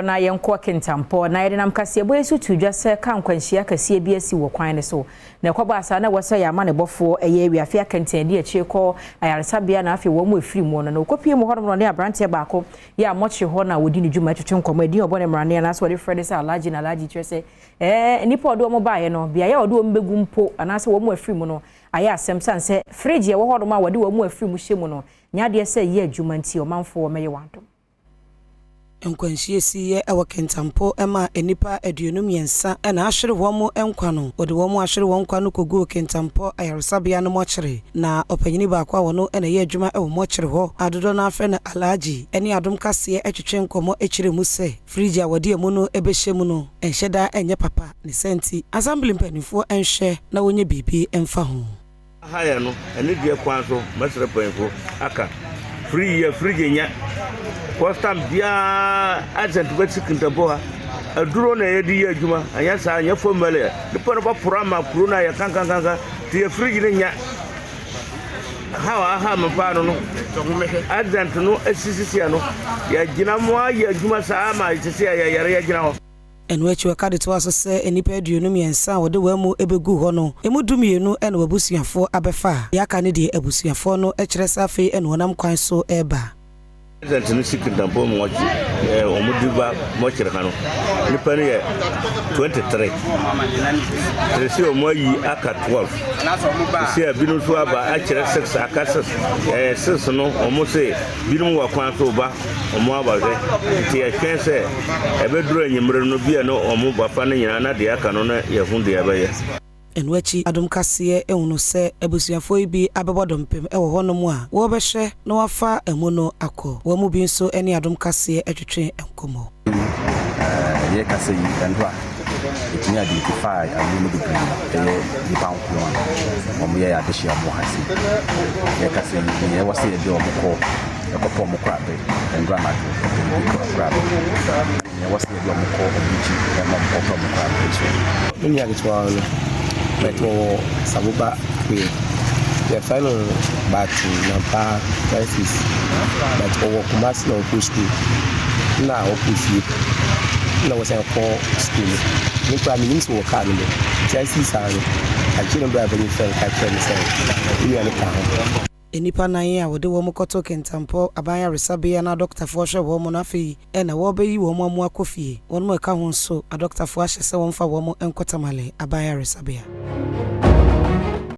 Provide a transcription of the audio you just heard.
Na yɛnkɔ Kintampo na yɛde nam kaseɛbɔ yi so to dwa sɛ kaa nkwanhyia kɛseɛ bi asi wɔ kwan no so. Na ɛkɔbaa saa na ɛwɔ sɛ yɛn amanebɔfoɔ ɛyɛ Wiafe Akɛntɛn di akyire kɔ ayaresabea na afei wɔn mu ɛfiri mu no. Na wɔkɔpie mu hɔnom no ɔne aberanteɛ baako yɛ a mɔkyere hɔ na wɔdi ne dwuma twetwe nkɔmmɔ. Ɛdin a ɔbɔ ne mmrane anaasɛ wɔde frɛ no sɛ Alhaji na Alhaji kyerɛ sɛ ɛɛ nnipa a ɔde wɔn baeɛ no beaeɛ a wɔde wɔn bɛgu mpo anaasɛ wɔn mu afiri mu no ayɛ asɛm sane sɛ fridge ɛwɔ hɔnom a wɔde wɔn mu afiri mu hyɛ mu no nyɛ adeɛ sɛ ɛyɛ adwuma nti ɔmanfoɔ mɛyɛ wɔn adom. Nkwanhyia siiɛ wɔ Kintampo maa nnipa 23 na ahwere wɔn nkwa no. Wɔde wɔn a ahwere wɔn nkwa no kɔguu Kintampo ayaresabea no mɔkyere. Na ɔpanyini baako a ɔno na ɛyɛ adwuma wɔ mɔkyere hɔ a dodoɔ no ara frɛ no Alhaji ne Adom Kaseɛ twetwe nkɔmmɔ kyerɛɛ mu sɛ fridge a wɔde amu no bɛhyɛ mu no nhyɛ da nyɛ papa, ne saa nti Assembly mpanimfoɔ nhwɛ na wɔnyɛ biribi mfa ho. Ha yɛ no anigyeɛ kwan so mɛsrɛ mpanyinfo aka fridge yɛ fridge nyɛ cause time biara accident bɛsi kintampo ha aduro na yɛde yɛ adwuma anyɛ saa nyɛ fam mɛlɛ nipa no bɛporo ama kuro no ayɛ kankankanka nti yɛ fridge no nyɛ ha aha me paa no no accident no asisisi ano yɛgyina mu ayɛ adwuma saa ma sisi a yɛyare yɛgyina hɔ. Ɛno akyi ɔka de toa so sɛ nnipa 23 a wɔde wɔn amu bɛguu hɔ no, emu 12 na wɔn abusuafoɔ abɛfa. Deɛ aka no deɛ abusuafoɔ no kyerɛ sɛ afei na wɔnam kwan so reba. President no si Kintampo mɔkye ɛɛ wɔn de ba mɔkyere ha no nipa no yɛ 23 sɛsɛ wɔn ayi aka 12 sɛsɛ binom nso aba akyerɛ 6 aka 6 ɛɛ 6 no wɔn se binom wɔ kwan so ba. Wɔn aba hwɛ, nti yɛtwɛn sɛ ɛbɛduru anwummere no bi a na wɔn bafa no nyinaa na deɛ aka no na yɛhu deɛ ɛbɛyɛ. Ɛno akyi, Adom Kaseɛ hunu sɛ abusuafoɔ yi bi abɛbɔ dɔmpem wɔ hɔnom a wɔrebɛhwɛ na wɔafa amu no akɔ. Wɔn mu bi nso ne Adom Kaseɛ twetwee nkɔmmɔ. Yɛrekasa yi, nnora yɛtumi identify amu no bebree, ɛyɛ nnipa nko a wɔyɛ yɛn adehye a wɔwɔ ha sei. Yɛrekasa yi, nea ɛwɔ sɛ yɛde wɔn kɔ, yɛkɔpɛ wɔn korabɛ nnora anadwo, yɛpɛ wɔn bi korabɛ. Nea ɛwɔ sɛ yɛde wɔn kɔ wɔn akyi ma wɔn kɔpɛ wɔn korabɛ nso. Me nua ketewa no, but ɔwɔ Saboba Queen. Yɛfrɛ no Batu Nampaa Francis, but ɔwɔ Kumasi na ɔkɔ school. Nna ɔkɔ fie na wɔsan kɔ school no. Me koraa mennim sɛ ɔwɔ car no mu. Nti asii saa no, akyire no bra panyin frɛɛ no ka kyerɛɛ me sɛ me nua no ka ho. Nnipa nnan a wɔde wɔn kɔtoo Kintampo aban ayaresabea na adɔkotafoɔ hwɛ wɔn no afei na wɔrebɛyi wɔn amu akɔ fie. Wɔn a ɛka ho nso, adɔkotafoɔ ahyɛ sɛ wɔmfa wɔn nkɔ Tamale aban ayaresabea.